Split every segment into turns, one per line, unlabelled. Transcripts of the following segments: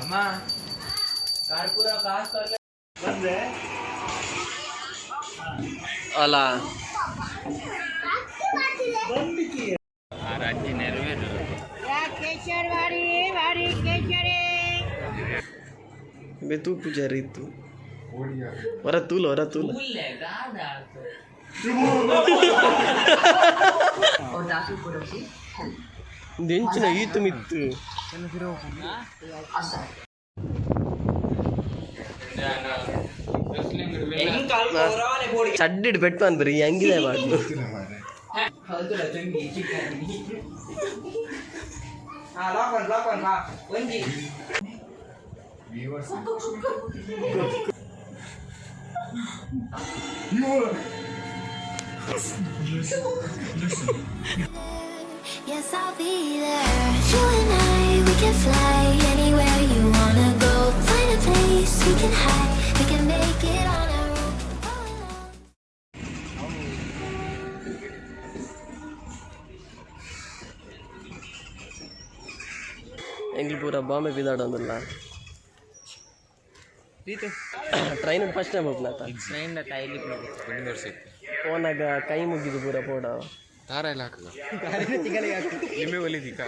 ಅಮ್ಮ ಕಾರ್ಪೂರ ಕಾಸು ತರ್ಲೆ ಬಂದೆ.
ಅಲ್ಲ. ಬೇ ತೂ ಪೂಜಾರಿ ಇತ್ತು ಹೊರ ತೂಲ ಹೊರ ತೂಲ. ಎಂಚಿನ ಈತು ಮಿತ್ತು. ಚಡ್ಡಿಡ್ ಪೆಟ್ಟು ಅನ್ಬರಿ ಹೆಂಗಿದೆ ಮಾಡು.
Yes, I'll be there. You and I, we can fly anywhere you wanna go. Find a place we can hide. We can make it on our own. Go alone.
ಎಂಗ್ಲು ಪೂರ ಬಾಂಬೆ ಬಿದಾಡೊಂದಿಲ್ಲ ಟ್ರೈನ್ ಫಸ್ಟ್ ಟೈಮ್ ಹೋಗ್ನಾತ.
Train ಟೈಲಿ.
ಫೋನಾಗ ಕೈ ಮುಗಿದು ಪೂರ ಪೋಡ.
ತಾರ ಎಲ್ಲ ಹಾಕುದ ಲಿಂಬೆ ಒಲಿದಿಕ್ಕ.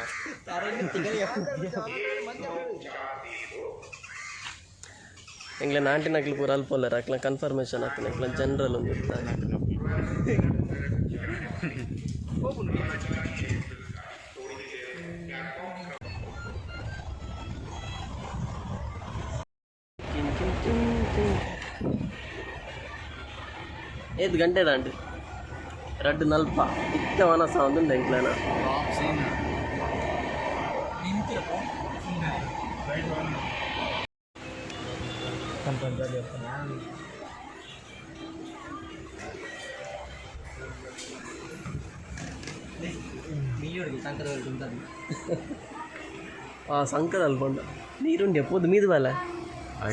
ಎಂಗ್ಲೆ ನಾಂಟಿನಕ್ಲು ಪೂರ ಅಲ್ಪೋಲರ್ ಅಕ್ಲ ಕನ್ಫರ್ಮೇಶನ್ ಆಗ್ತದೆ ಅಕ್ಲ ಜನರಲ್ ಒಂದು ಇರ್ತಾರೆ. ಕಿನ್ ಕಿನ್ ಕಿನ್ ಕಿನ್. ಏತ್ ಗಂಟೆ ದಾಂಡು ರಡ್ಡು ನಲ್ಪ ಇತ್ತ ವನಸ ಒಂದು ಎಂಕ್ಲನ. ಆ ಸಂಕದ ಅಲ್ಪ ನೀರುಂಡೆ ಪೋದು ಮೀದು ಬಲ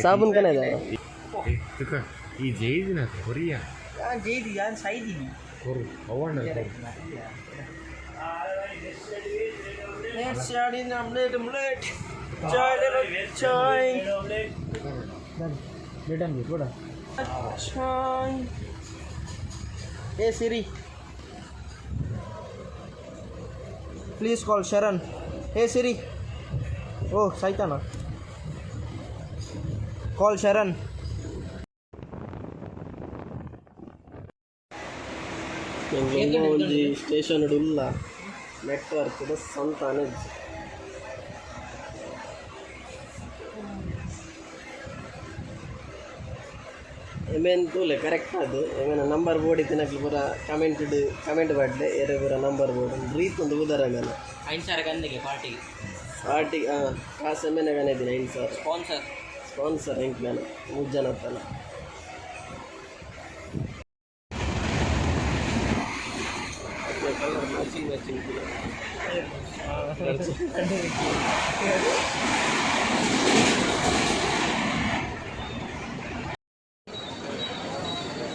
ಸಾಬೂನ್ ಕಣ ಇದೆ.
ಈ ಜೈದಿನ ಕೊರಿಯಾ.
ಜೈದಿ ಯಾನ್ ಸೈದಿನಿ.
ಕೊರು ಅವಣ್ಣ.
ಚಾಯ್.
Hey Siri, please call Sharan. Hey Siri, oh ಸೈತಾನ, ಕಾಲ್ ಶರಣ್.
ಎಂಗ್ಲ ಒಂಜಿ ಸ್ಟೇಷನ್ ಉಲ್ಲ ನೆಟ್ವರ್ಕ್ ಸಂತಾನೆ. ಎಮೇನ್ ತೂಲೆ ಕರೆಕ್ಟ್ ಅದು ಎಮೇನ ನಂಬರ್ ಬೋರ್ಡ್ ಇತ್ತಿನಕ್ಲು ಪೂರ ಕಮೆಂಟ್ ಕಮೆಂಟ್ ಪಾಡ್ಲೆ ಏರೆ ಪೂರ ನಂಬರ್ ಬೋರ್ಡ್ ರೀತ್ ಒಂದು ಉದಾರ ಮೇನ.
5,000 ಗಂದಿಗೆ ಪಾರ್ಟಿಗೆ.
ಪಾರ್ಟಿ ಕಾಸು ಎಮೇನೆ ಗನ ಇದ್ದೀನಿ 5,000.
ಸ್ಪಾನ್ಸರ್.
ಸ್ಪಾನ್ಸರ್ ಎಂಕ್ ಮೇನ ಮೂರು ಜನ ತನ. Colour matching matching.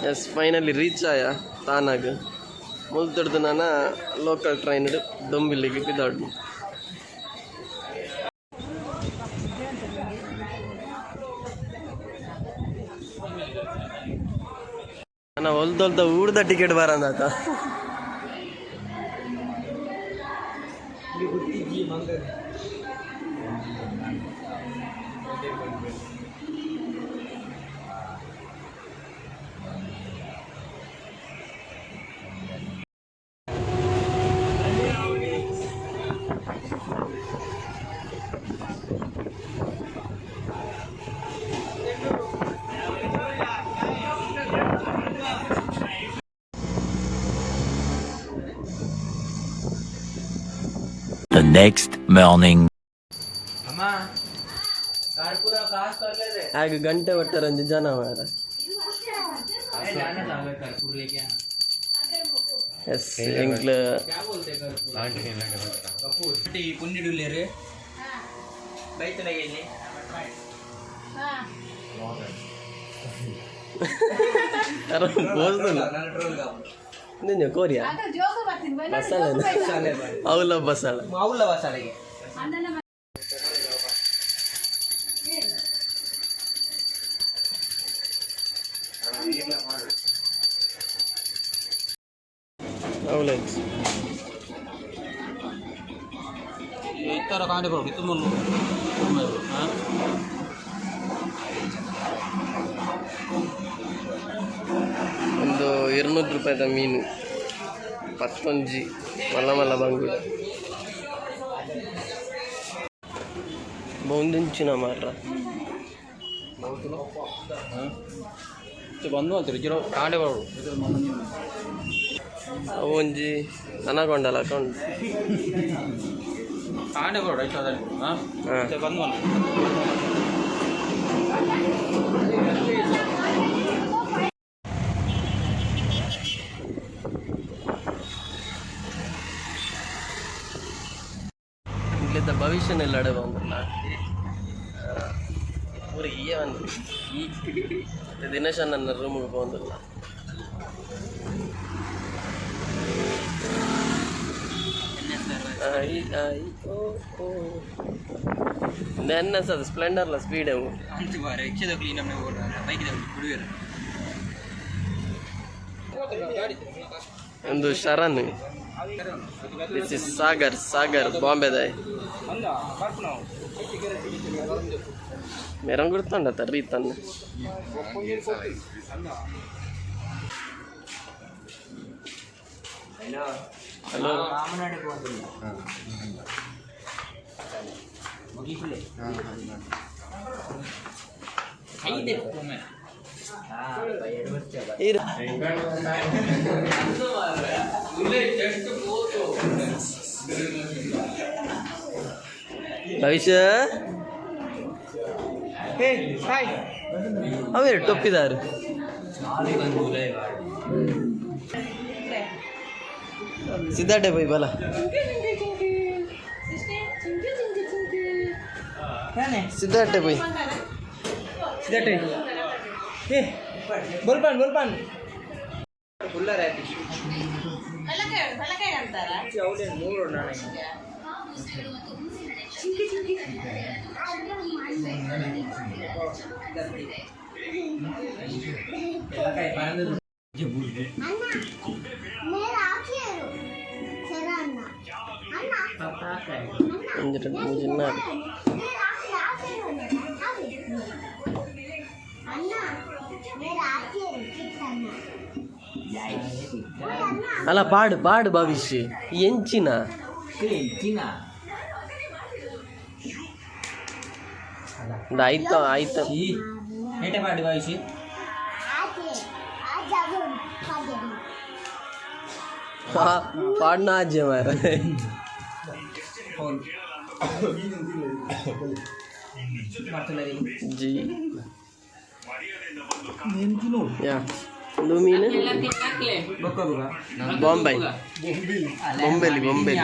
Yes, finally reach ಆಯ ತಾನಾಗ. ಮುಲ್ತಡ್ದು ನಾನ ಲೋಕಲ್ ಟ್ರೈನ್ ದೊಂಬಿಲ್ಲಿಗೆ ಬಿದಾಡು. ನಾನು ಹೊಲ್ದೊಲ್ದ ಊರ್ದ ಟಿಕೆಟ್ ಬರಂದಾತ.
The next morning.
ಅಮ್ಮ ಕಾರ್ಪೂರ ಕಾಸು ತರ್ಲೇದೆ.
ಆಗ ಗಂಟೆ ಒಟ್ಟರಂಜಿ ಜನ ಮಾರ.
कर्पूर लेके.
ಎಸ್ ಎಂಕ್ಲ.
क्या बोलते हैं कर्पूर ಕಪೂರ್ ಈ ಪುಂಡಿಡುಲ್ಲೇರು ಬೈತಲಾಗ ಇಲ್ಲಿ.
ಬೋಸ್ದಲ್ಲ. ನಿನ್ನೆ ಕೋರಿಯಾ ಮಸಾಲೆ ಅವಲ ಬಸಾಲ.
ಮಾವುಲ ಮಸಾಲೆಗೆ. ಇತ್ತರ ಕಾಂಡೆ ಬರೋಡು ಇತ್ತು ಮುಲ್ಲು
ಒಂದು 200 ರೂಪಾಯಿದ ಮೀನು ಪತ್ತೊಂಜಿ ಮಲ್ಲ ಮಲ್ಲ ಬಂಗುಡ ಬೌಂದಿಂಚಿನ ಮಾರ್ರ
ಬಂದು ಅಂತೀರಿ ಜಿರೋ ಕಾಂಡೆ ಬರೋಡು
ಅವು ಒಂಜಿ ಅನಕೊಂಡಲ್ಲ ಅಕೌಂಟ್
ಕಾಂಡೆ ಬರೋಡು ಆಯ್ತು ಅದನ್ನು ಹಾಂ ಬಂದು
ಇಲ್ಲಿದ್ದ ಭವಿಷ್ಯನೆಲ್ಲ ಅಡೆ ಬಂದಿಲ್ಲ ಊರಿಗೆ ಈಯ ಬಂದು ದಿನೇಶ ನನ್ನ ರೂಮಿಗೆ ಬಂದಿಲ್ಲ. ಎನ್ ಎಸ್ ಅದು ಸ್ಪ್ಲೆಂಡರ್ಲ ಸ್ಪೀಡ್ ಅವು
ರಿಕ್ಷಾದ ಕ್ಲೀನ್ ಬೈಕ್ ಬಿಡುವೆರು.
ಒಂದು Sharan, this is Sagar, Sagar ಬಾಂಬೆದಾಯ್ ಮೇರಂಗ್ ಗುರ್ತಂಡ ತರ್ರಿ ತನ್ನ. ಹಲೋ ಭವಿಷ್ಯ ಅವೇ ಟೊಪ್ಪಿದಾರು ಸಿದ್ಧಾರ್ಥ ಬೈ ಬಲ ಸಿದ್ಧಾರ್ಥ ಬೈ
ಬೋಲ್ಪಾನ್ ಬೋಲ್ಪಾನ್
ಒಂಜಿ ರಡ್ಡ್ ಮೂಜಿ ನಾಲ್ಕು. ಅಲ್ಲ ಪಾಡು ಪಾಡು ಭವಿಷ್ಯ ಎಂಚಿನ ಆಯ್ತು ಆಯ್ತು.
ಏಟೆ ಪಾಡಿ ಭವಿಷ್ಯ
ಪಾಡ್ನ ಆಜ್ಯ ಮಾರ ಜಿ ಯಾ ಒಂದು ಮೀನು ಬಾಂಬೆ ಬೊಂಬೆಲಿ ಬೊಂಬೆಲಿ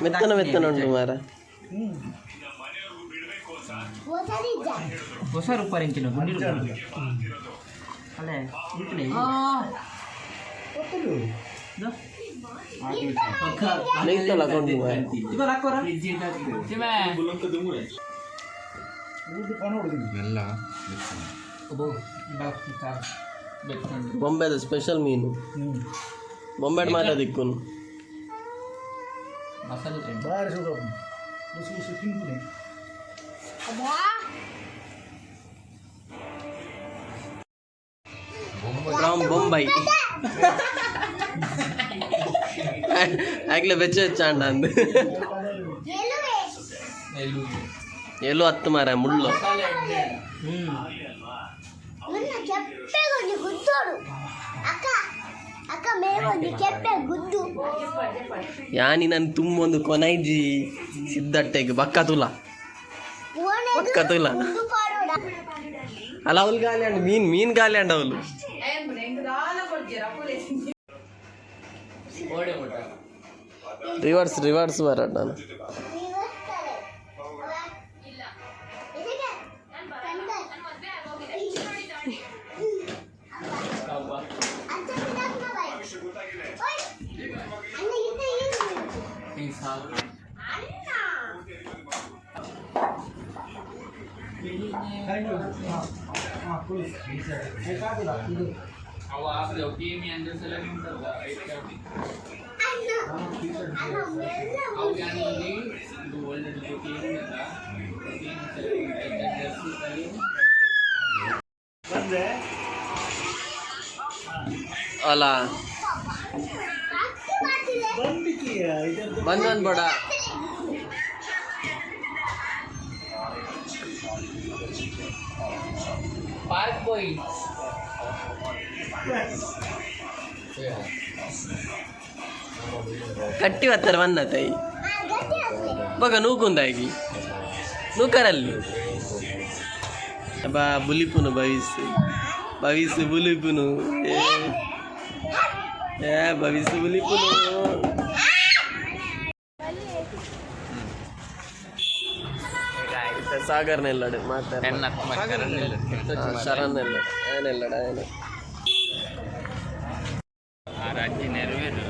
ಮೆತ್ತನ ಮೆತ್ತನ ಉಂಟು ಮಾರ.
ಹೊಸ ರೂಪಾಯಿ ಇಂಚಿನ ಅಲ್ಲೇ
ನೈತಲ್ಲ ಅಕೌಂಟ್ ಮಾರ. ಬೊಂಬೆದ ಸ್ಪೆಷಲ್ ಮೀನು ಬೊಂಬೆ ಮಾತ್ರ ದಿಕ್ಕುನು. ಫ್ರಮ್ ಬೊಂಬೈ ಆಗ್ಲೇ ಬೆಚ್ಚ ಬೆಚ್ಚಾಂಡ ಅಂದು ಎಲ್ಲೂ ಹತ್ತು ಮಾರ ಮುಳ್ಳು. ಯಾನಿ ನನ್ ತುಂಬೊಂದು ಕೊನೈಜಿ ಸಿದ್ದಟ್ಟೆಗೆ ಬಕ್ಕ ತುಲ ಬಕ್ಕ ತುಲ ಅಲ್ಲ ಅವಳು ಗಾಲಿ ಅಂಡ್ ಮೀನ್ ಮೀನ್ ಗಾಲಿ ಅಂಡ್ ಅವಳು ರಿವರ್ಸ್ ರಿವರ್ಸ್ ಬರಡ ನಾನು. ಅಲ್ಲ ಬಂದನ್ ಬಡ.
Park bye.
ಕಟ್ಟಿ ಬತ್ತಾರೆ ವನ್ನ ತೈ ಬಗ ನೂಕುಂದಾಗಿ ನೂಕರಲ್ಲಿ ಬಾ ಬುಲಿಪುನು ಭವಿಸ್ ಭವಿಸ್ ಬುಲಿಪುನು ಏ ಏ ಭವಿಸ್ ಬುಲಿಪುನು. ಸಾಗರ್ನೆಲ್ಲಡು ಮಾತಾಡ ಶರಣ್ ಎಲ್ಲಡು ಏನೆಲ್ಲಡ ಏನ.
ಆ ರಾಜ್ಯ ನೆರವೇರು.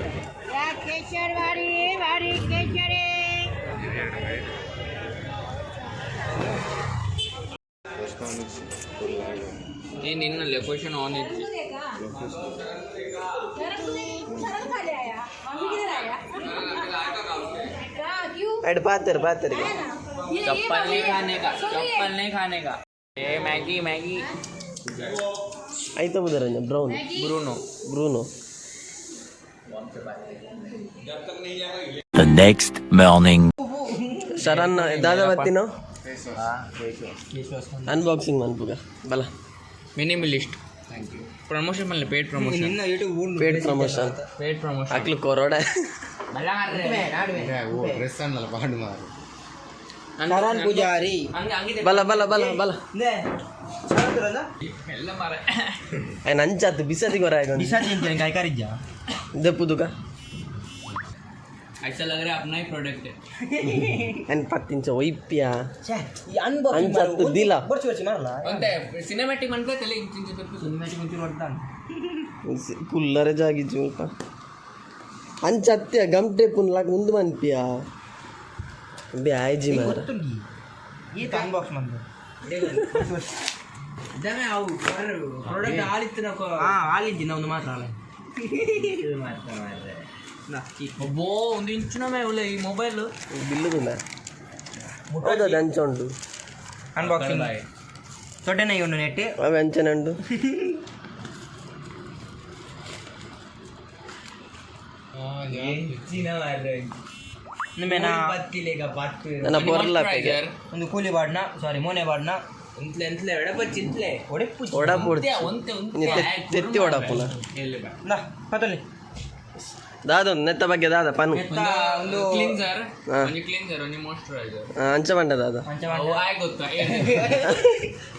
ಈ ನಿನ್ನ ಲೊಕೇಶನ್ ಆನ್ ಇತ್ತು.
ಅಡ್ ಪಾತರ್ ಪಾತರ್.
चप्पल नहीं खाने का, चप्पल नहीं खाने का। ए मैगी मैगी.
ಆಯ್ತಾ ಬುದರಂಜ brown.
Bruno.
Bruno.
The next morning.
Sharan ದಾದಾ ಬತ್ತಿನೋ ಅನ್ಬಾಕ್ಸಿಂಗ್ ಮನ್ಪುಗ ಬಲ.
ಮಿನಿಮಲಿಸ್ಟ್. Thank you. Promotion ಮಲ್ಲ, paid promotion.
Paid promotion.
Paid promotion.
ಅಕ್ಲು ಕೊರೋಡ.
ಡ್ರೆಸ್ ಅನ್ನಲ್ಲ ಪಾಡು ಮಾರು.
ಶರಣ್ ಪೂಜಾರಿ.
ಬಲ ಬಲ ಬಲ ಬಲ.
ಎಲ್ಲ ಮಾರ.
ఆయన ಅಂಚಾತು ಬಿಸತಿ ಗೊರ. ದೆಪ್ಪುದುಕ.
ऐसा लग रहा है अपना ही प्रोडक्ट है.
ఆయన ಪತ್ತಿಂಚ ಒಯ್ಪ್ಯ ಅಂಚತ್ತು ದಿಲ.
ಅಂತೆ ಸಿನಿಮ್ಯಾಟಿಕ್ ಮನ್ಪೆ ತಲೆ ಇಂಚಿಂಚ ಸಿನಿಮ್ಯಾಟಿಕ್ ಮುಂಚೆ ಬರ್ತಾನೆ.
ಕುಲ್ಲರೆ ಜಾಗಿಜ್ಜು ಮುಲ್ಪ ಅಂಚತ್ಯ ಗಮ್ ಟೇಪುನ್ ಲಾಕ್ ಮುಂದೆ ಮನ್ಪಿಯ ಬೆ ಆಯ್ಜಿ ಮಾರ.
ಅನ್ಬಾಕ್ಸ್ ಮಂದು.
ಪ್ರಾಡಕ್ಟ್ ಆಲಿತ್ತು.
ಆಲಿದ್ದಿನ ಒಂದು ಮಾತ್ರ ಅಲ್ಲ.
ಒಬ್ಬೋ ಒಂದು ಇಂಚಿನ ಮೇಲೆ ಈ ಮೊಬೈಲ್.
ಬಿಲ್ಲುದುಂಡ ಹೌದಾ? ಅಂಚ ಉಂಟು.
ಅನ್ಬಾಕ್ಸಿಂಗ್ ದೊಡ್ಡನೆ ಉಂಡು ನೆಟ್.
ಅವೆ ಅಂಚನೆ ಉಂಟು. ನನ್ನ ಪೊರ್ಲ.
ಒಂದು ಕೂಲಿ ಬಾಡ್ನ, ಸಾರಿ, ಮೋನೆ ಬಾಡ್ನ. ಒಡೆಪ್ಪು.
ಒಡಪು ತೆತ್ತಿ ಒಡಪುನ.
ಪತೊಲಿ.
ದಾದ ನೆತ್ತ ಬಗ್ಗೆ ದಾದ ಪನು.
ಒಂದು
ಕ್ಲೀನ್ಸರ್.
ಹಾ.
ಒಂದು ಕ್ಲೀನ್ಸರ್, ಒಂದು ಮಾಯಿಶ್ಚರೈಸರ್.
ಅಂಚ ಬಂಡ ದಾದ.
ಅವು ಆಯ್ ಗೊತ್ತಾ?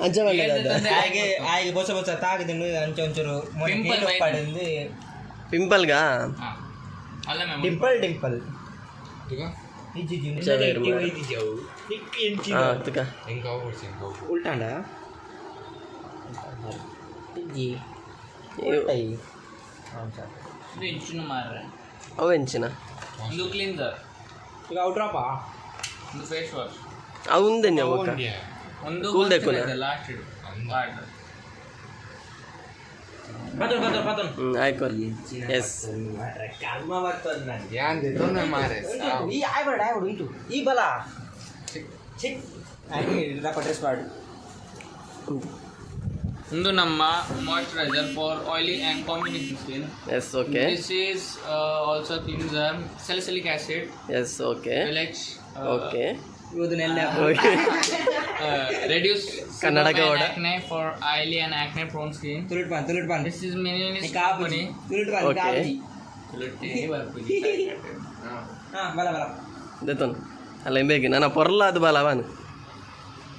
ಅಂಚ ಬಂಡ ದಾದ.
ಹಾಗೆ ಹಾಗೆ ಬೊಸ ಬೊಸ ತಾಗದಿಂದ ಅಂಚೆ ಒಂಚೂರು ಮೋನೆ.
Pimple.
ಪಡೆದು.
ಪಿಂಪಲ್ಗಾ?
ಅಲ್ಲ ಮ್ಯಾಮ್.
ಡಿಂಪಲ್ ಡಿಂಪಲ್.
ಹಾ ತುಕ.
ಉಲ್ಟಾಂಡ ಇಜ್ಜಿ ಉಲ್ಟೈ.
ಇದು ಇಂಚಿನ ಮಾರ್ರೆ.
ಅವು ಎಂಚಿನ?
ಒಂದು ಕ್ಲೀನ್ಸರ್.
ಈಗ ಔಟ್ರಾಪ.
ಒಂದು ಫೇಸ್ ವಾಶ್.
ಅವು ಉಂದೆನ್ಯ ಬೊಕ್ಕ.
ಒಂದು
ಕೂಲ್ ದೆಕ್ಕುನ?
Last order.
ಪತೊನ್ ಪತೊನ್ ಪತೊನ್.
ಹ್ಮ್ ಆಯ್ತು ಎಸ್.
ಕರ್ಮ ಬರ್ತದ ನನಗೆ.
ಯಾನ್ ದೆತ್ತೊಂದೆ ಮಾರೆ.
ಈ ಆಯ್ಬೇಡ ಆಯ್ಬೇಡ ಉಂಟು ಈ ಬಲ ಚಿಕ್ ಡ್ರೆಸ್ ಮಾಡಿ.
ಒಂದು ನಮ್ಮ moisturiser for oily and combination skin.
Yes okay.
This is also cleanser, salicylic acid.
Yes okay.
Relax.
Okay.
ಇವದನ್ನೆಲ್ಲ.
Okay.
Reduce
Kannada Gowda.
acne for oily and acne prone skin.
ತುಳುಟ್ PAN ತುಳುಟ್ PAN.
This is minimalist
ಕಾಪುಜಿ
company.
ತುಳುಟ್ PAN.
Okay.
ಕಾಪುಜಿ. ಹಾ ಬಲ ಬಲ.
ದೆತ್ತೊನ್ ಅಲ್ಲ ಇಂಬೇಕಿ ನನ್ನ ಪೊರ್ಲ ಅದು ಬಲ ಅವನು.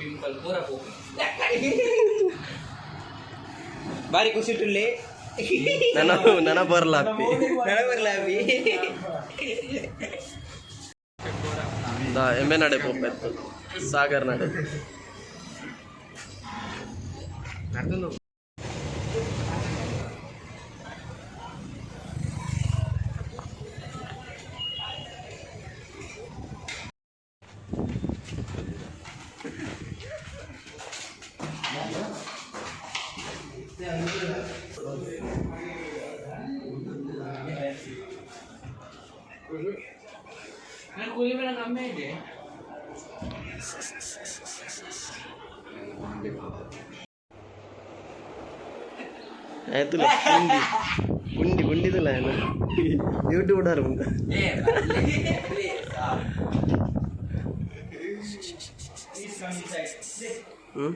Pimple ಪೂರ pope.
ಬಾರಿ ಖುಷಿ ಇಟ್ಟುಲ್ಲಿ.
ನನ್ನ ನನ್ನ ಪೊರ್ಲ ಅಪ್ಪಿ.
ಬರ್ಲಾಬಿ.
ದಾ ಎಮ್ಮೆ ನಡೆ ಪೋಪೆತ್ತು ಸಾಗರ್ ನಡೆ. ಆಯ್ತಲ್ಲ ಪುಂಡಿ ಪುಂಡಿ ಪುಂಡಿದಲ್ಲ ಏನು ಯೂಟ್ಯೂಬ್ ಉಂಟು. ಹ್ಞೂ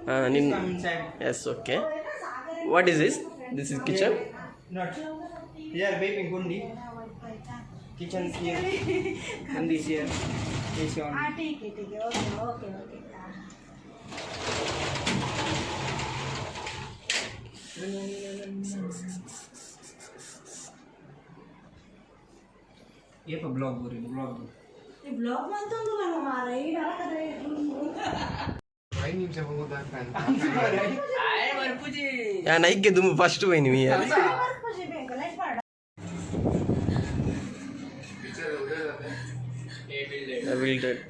ಹಾಂ ನಿನ್ನ. Yes, okay. What is this? This is kitchen.
Not. Here baby gundi. Kitchen here. And this here. This one.
हाँ ठीक है ठीक है, ओके ओके ओके।
ये पर ब्लॉग बोल रही ब्लॉग.
ಬ್ಲಾಗ್ ಮಂತಂದು ಮಾರ ಈ ನರಕದ.
ಯಾನ್ ಐಕ್ಕೆ ದುಂಬು ಫಸ್ಟ್ ಪೋಯಿನಿ ಮೀ.
ಲೈಟ್ ಮಾಡ.
ಬಿಲ್ಡೆಡ್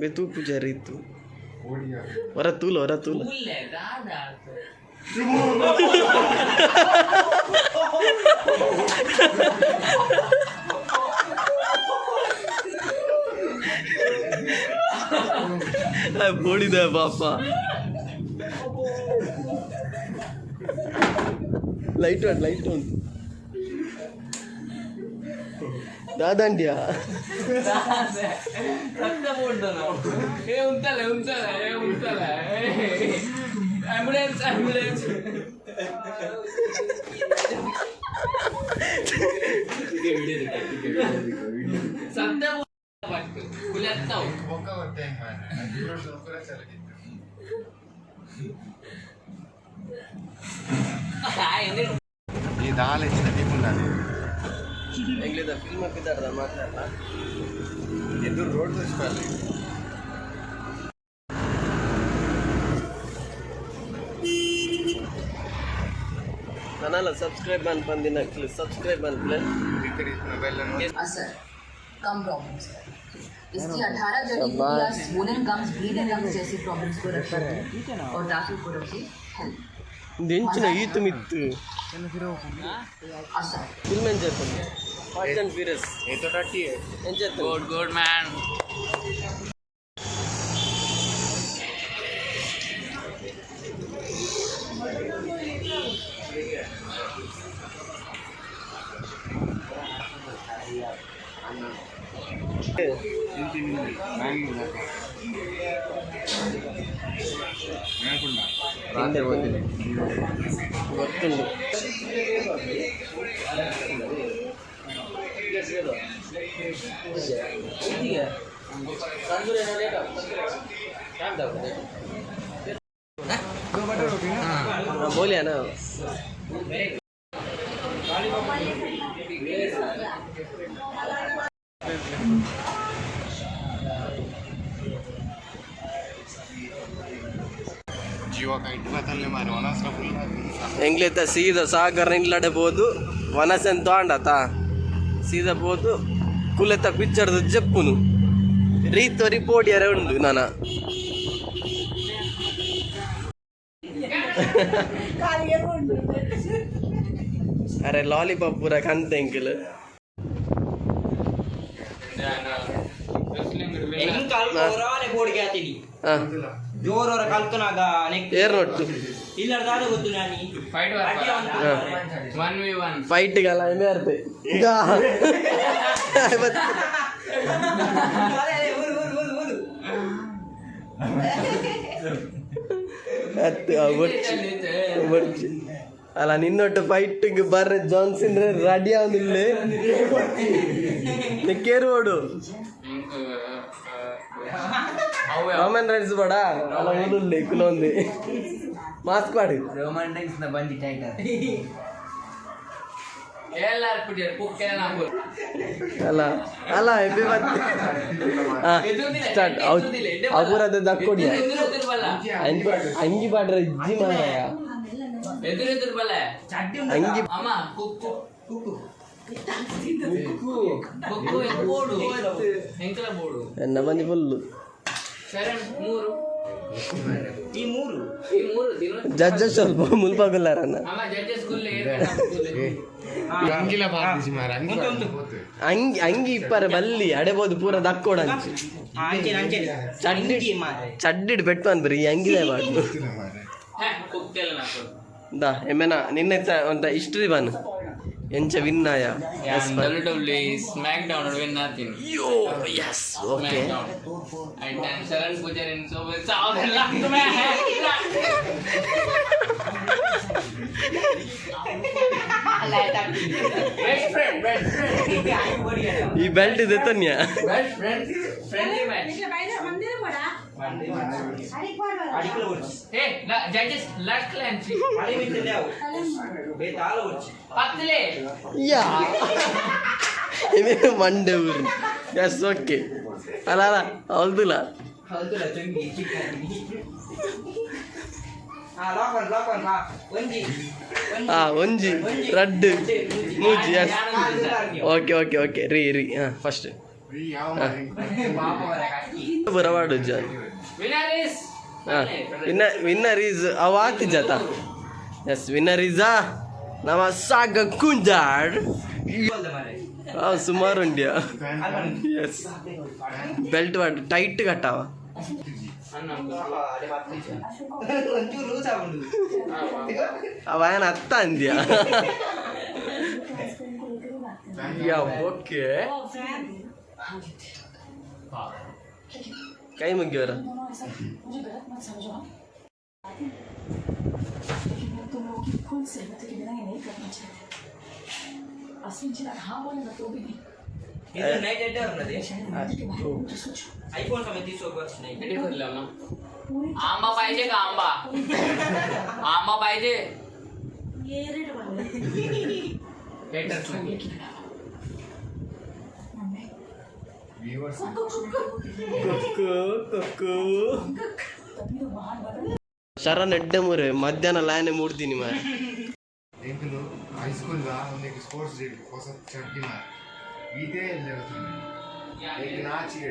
ಬೆ ತೂ ಪೂಜಾರಿ ಇತ್ತು ಹೊರ ತೂಲ ಹೊರ ತೂಲ. ಬೋಡಿದ ಪಾಪ. ಲೈಟ್ ಉಂಟು, ಲೈಟ್ ಉಂಟು. ದಾದಾಂಡ್ಯಾ.
ಏ ಉಂಟಲ್ಲ ಉಂಟಲ್ಲ, ಏ ಉಂಟಲ್ಲ. Ambulance ambulance. ಸತ್ಯ ಕುಲೆತ್ತಾವು.
ಈ ದಾಲ್ ಹೆಚ್ಚಿನ ದೀಪುಂಡಾನೆ.
ಎಂಗ್ಲಿದ ಫಿಲ್ಮ್ ಹಾಕಿದ್ದಾರ ಮಾತಾಡಲ್ಲ.
ಎದುರು ರೋಡ್ ತೋರಿಸ್ಬಾರ್ದು.
ನಾನಲ್ಲ ಸಬ್ಸ್ಕ್ರೈಬ್ ಅನ್ಪಂದಿನ ಸಬ್ಸ್ಕ್ರೈಬ್ ಅನ್ಪ್ಲೆ.
असर कम प्रॉब्लम्स है इसकी। 18 जड़ी बूटियाँ swollen gums, bleeding gums जैसी प्रॉब्लम्स को रखती हैं और दांतों को रखती हेल्थ.
ದಿಂಚಿನ ಈತು ಮಿತ್ತು.
असर.
ಫಿಲ್ಮ್ ಎಂಚ ಇತ್ತುಂಡು? ಫಾಸ್ಟ್ ಅಂಡ್ ಫ್ಯೂರಿಯಸ್ ಎಂಚ ಇತ್ತುಂಡು?
Good good man.
ರಾತ್ರಿ ಹೋಗ್ತೀನಿ.
ಗೊತ್ತುಂಡು. ಬೋಲಿಯಾ ನಾ.
ಜೀವ ಕೈಟ್ ಬತ್ತಲ್ಲೇ ಮಾರಿ ಒಣಸ್ರ ಫುಲ್.
ಎಂಗ್ಲಿತ್ತ ಸೀದಾ ಸಾಗರ ಇಲ್ಲಡೆ ಪೋದು ವನಸೆನ್ ತಾಂಡತ ಸೀದಾ ಪೋದು ಕುಲೆತ ಪಿಕ್ಚರ್ದ ಜಪ್ಪುನು ರೀತೊರಿ ಪೋಡಿಯರೆ ಉಂಡು ನಾನ. ಅರೆ ಲಾಲಿಪಾಪ್ ಪೂರ ಕಂತ ಎಂಕಲ್.
ಎಂಕ್ ಕಲ್ಪೋರಾನೆ ಬೋರ್ಡ್ಗೆ ಆತೀನಿ.
ಹಾ.
ಜೋರವರ ಕಲ್ತನಾಗ ನೆಕ್.
ಏರ್ ನೊಟ್ಟು.
ಇಲ್ಲ ದಾದ ಗೊತ್ತು ನಾನಿ.
ಫೈಟ್.
ಅಡಿ ಅವ್ನು.
1v1.
ಫೈಟ್ಗೆಲ್ಲ ಎಮ್ಮೆ ಅರ್ತೆ.
ಅದೇ ಅದೇ, ಊರು ಊರು ಊರು ಊರು.
ಅತ್ತು ಬೊಡ್ಚಿ ಬೊಡ್ಚಿ ಅಲ್ಲ ನಿನ್ನೊಟ್ಟು ಫೈಟ್ಗೆ ಬರ್ರೆ ಜಾನ್ಸನ್ ರೆಡಿ ಆವೊಂದಿಲ್ಲ ಕೇರು ಓಡು. ರೋಮನ್ ರೈನ್ಸ್ ಬೇಡ ಅಲ್ಲ ಊರುಳ್ಳಿ ಕುಲೊಂದು ಮಾಸ್ಕ್ ಪಾಡು.
ರೋಮನ್ ರೈನ್ಸ್ ನ ಬಂದಿ ಟೈಟಲ್.
ಎಲ್ಲಾರು ಕುಡಿಯಾರ ಕುಕ್ಕೆಲ್ಲ ನಾವು.
ಅಲ್ಲ ಅಲ್ಲ ಹೆಪ್ಪಿ ಬರ್ತೇ. ಸ್ಟಾರ್ಟ್ ಅಪೂರದ ದಕ್ಕೊಡಿಯ.
ಎದುರು ಎದುರು ಬಲ್ಲ.
ಅಂಗಿ ಪಾಡ್ರ ಇಜ್ಜಿ ಮಾರಾಯ.
ಎದುರು ಎದುರು ಬಲ್ಲ.
ಚಡ್ಡಿ.
ಅಂಗಿ.
ಅಮ್ಮ ಕುಕ್ಕು ಕುಕ್ಕು ಕುಕ್ಕು ಎಂಕ ಬೋಡು ಎಂಕಲ ಬೋಡು.
ಎನ್ನ ಬಂದಿ ಫುಲ್ಲು.
ಶರಣ್ ಮೂರು.
ಈ ಮೂರು
ಜಡ್ಜಸ್ ಸ್ವಲ್ಪ ಮುಲ್ಪಗುಲ್ಲಾರನ್ನ.
ಅಂಗಿಲ ಬಾರ್ದಿಜಿ ಮಾರ, ಅಂಗಿ ಹೋತು.
ಅಂಗಿ ಅಂಗಿ ಇಪ್ಪರೆ ಬಲ್ಲಿ ಅಡೆಬೋದು ಪೂರ ದಕ್ಕೋಡಂಚಿ.
ಅಂಚೆ ಅಂಚೆ.
ಚಡ್ಡಿ ಚಡ್ಡಿಡ್ ಪೆಟ್ಟು ಅನ್ಬರಿ ಈ ಅಂಗಿದೆ ಬಾಡ್ದು.
ಗೊತ್ತಿಲ್ಲ ಮಾರ್ರೆ.
ದಾ ಎಮ್ಮೆನ ನಿನ್ನೆ ಒಂತ ಹಿಸ್ಟ್ರಿ ಬಾನು ಎಂಚ ವಿನ್ನಾಯ?
ಡಬ್ಲ್ಯೂ ಸ್ಮ್ಯಾಕ್ ಡೌನ್ ವಿನ್ ಆತೀನಿ.
Yo, yes, okay.
And Sharan Poojary ಸಾವಿರ. Best friend, best friend.
ಈ ಬೆಲ್ಟ್ ಇದೆ ತನ್ಯ.
Best friend, friendly match.
ಮಂದಿರ ಪಡ
ಅಡಿಕಲ ಒಡ್ಚಿ.
ಏ ಜಡ್ಜಸ್ ಲಾಸ್ಟ್ ಲ್ಯಾಂಚ್.
ಅಡಿ ಮಿತ್ತಲೆ ಅವು ಬೇತಾಲ ಒಡ್ಚಿ.
ಪತ್ತಲೆ.
ಯಾ, ಮಂಡೆ ಊರು. Yes, okay. ಅಲ್ಲ ಅಲ್ಲ, ಹೌದಿಲ್ಲ.
ಹೌದಲ್ಲ ಚೊಂಗಿ ಚಿಕ್ಕ. ಹಾ, ಲಾಕ್ ಒನ್, ಲಾಕ್ ಒನ್. ಹಾ, ಒಂಜಿ.
ಹಾ, ಒಂಜಿ, ರಡ್ಡು, ಮೂಜಿ. Yes, okay okay okay. ರೀ ರೀ, ಹಾ, ಫಸ್ಟ್.
ಈ ಯಾವ ಮಾರ್ರೆ?
ಬರವಾಡು ಜಾನ್.
ವಿನರ್ is
ಹಾ, ವಿನ್ನರ್, ವಿನ್ನರ್ is ಅವ ಆತಿ ಜಾತ. ಎಸ್, ವಿನ್ನರ್ is ನಮ್ಮ ಸಾಗ ಕುಂಜಾಡ್. ಆ ಸುಮಾರು ಉಂಡ್ಯಾ. ಎಸ್, ಬೆಲ್ಟ್ ಮಾಡಿ ಟೈಟ್ ಕಟ್ಟಾವ.
ಒಂಚೂರು ಲೂಸ್ ಆಗುಂಡು.
ಅವ ಏನ ಅತ್ತ ಅಂದ್ಯಾ? ಯಾ, ಓಕೆ. ಕೈ ಮುಗಿಯವರ.
मुझे गलत मत समझो, लेकिन मैं तुम लोगों की फुल सहमति के बिना ये नहीं करना चाहती। असली चिराग हाँ बोलेगा तो भी नहीं।
ಇದು ನೈಟ್ ಎಡ್ಡೆ ఉన్నది.
शायद मंदिर के बारे में मुझे सोचो।
ಐಫೋನ್ ಸಮೇತ తీసుకోవచ్చు ನೈಟ್.
किती भरलं मग? आंबा पाहिजे का? आंबा, आंबा पाहिजे? हेटर्स.
मम्मी.
Viewers.
ಕೊಕ್ಕು ಕೊಕ್ಕು.
तभी तो बाहर बदल
ಶರಣ್ ಎಡ್ಡೆ ಮೂರೆ ಮಧ್ಯಾಹ್ನ ಲಾಯನೆ ಮೂಡ್ತೀನಿ ಮಾರೆ.
ಎಂಕುಲು ಹೈಸ್ಕೂಲ್ ಒಂದಕ್ಕೆ ಸ್ಪೋರ್ಟ್ಸ್ ಡೇ ಹೊಸ ಚಡ್ಡಿ ಮಾರ ಇದೇ ಇಲ್ಲ. ಈಗ ನಾಚಿಗೆ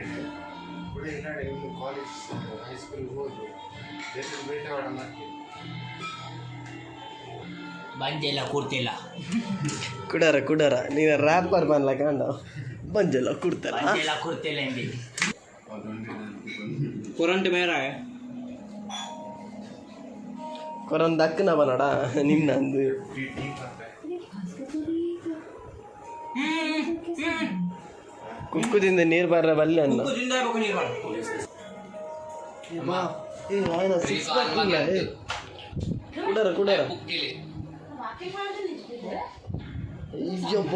ಕೂಡ ಇನ್ನಾಡೆ ಇನ್ನು ಕಾಲೇಜ್ ಹೈಸ್ಕೂಲ್ ಹೋದ್ರು ದೇಶದ ಬೇಟೆ ಮಾಡಲ್ಲ.
ಬಂಜೆಲ್ಲ ಕೂರ್ತಿಲ್ಲ.
ಕುಡಾರ ಕುಡಾರ, ನೀನು ರ್ಯಾಪರ್ ಬನ್ಲ ಕಾಂಡ. ಬಂಜೆಲ್ಲ ಕುಡ್ತಾರ.
ಬಂಜೆಲ್ಲ ಕೂರ್ತಿಲ್ಲ ಎಂಬಿ ಕೊರಂಟ್ ಮೇರ.
ಕೊರನ್ ದಕ್ಕನ ಬನ್ನಡ ನಿನ್ನ ಅಂದು. ಕುಕ್ಕುದಿಂದ ನೀರು ಬರ್ರ ಬಲ್ಲೆ ಅನ್ನ. ಏ ಆಯ್ನ ಸಿಕ್ಸ್ ಪ್ಯಾಕ್ ಇಲ್ಲ. ಏ ಕುಡಾರ ಕುಡಾರ. ಅಯ್ಯಪ್ಪ.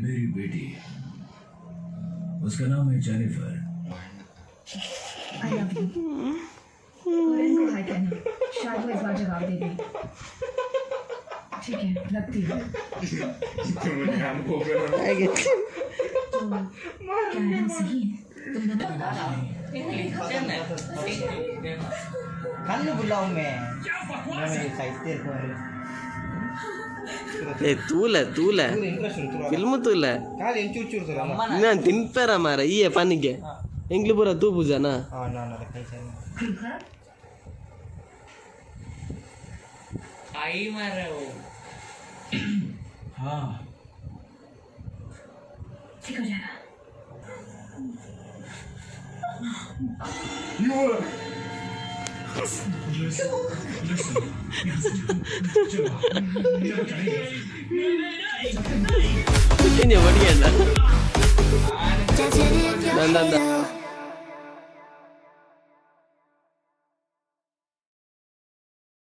मेरी बेटी, उसका नाम है जेनिफर।
I love you. करण को हाय कहना, शायद वो इस बार जवाब दे दे। ठीक है, लगती है। तो क्या हम सही है तुम दोनों?
ಕಣ್ಣು ಬುಲ್ಲ ಒಮ್ಮೆ ಸಾಹಿತ್ಯ.
ಏ ತೂಲೆ ತೂಲೆ, ಫಿಲ್ಮ್ ತೂಲೆ.
ಕಾಲು ಎಂಚೂರು ಚೂರು.
ನಾನು ತಿನ್ಪೇರ ಮಾರ ಈಯೆ ಪನಿಗೆ ಎಂಗ್ಲಿ ಪೂರ ತೂಪುಜನ.
ಹಾಂ, ನಾನು ಅದಕ್ಕೆ
आई मार हो.
ठीक हो जाएगा।
ಬಡಿಯಲ್ಲ.
Dancing in your
Done, done, done.
halo.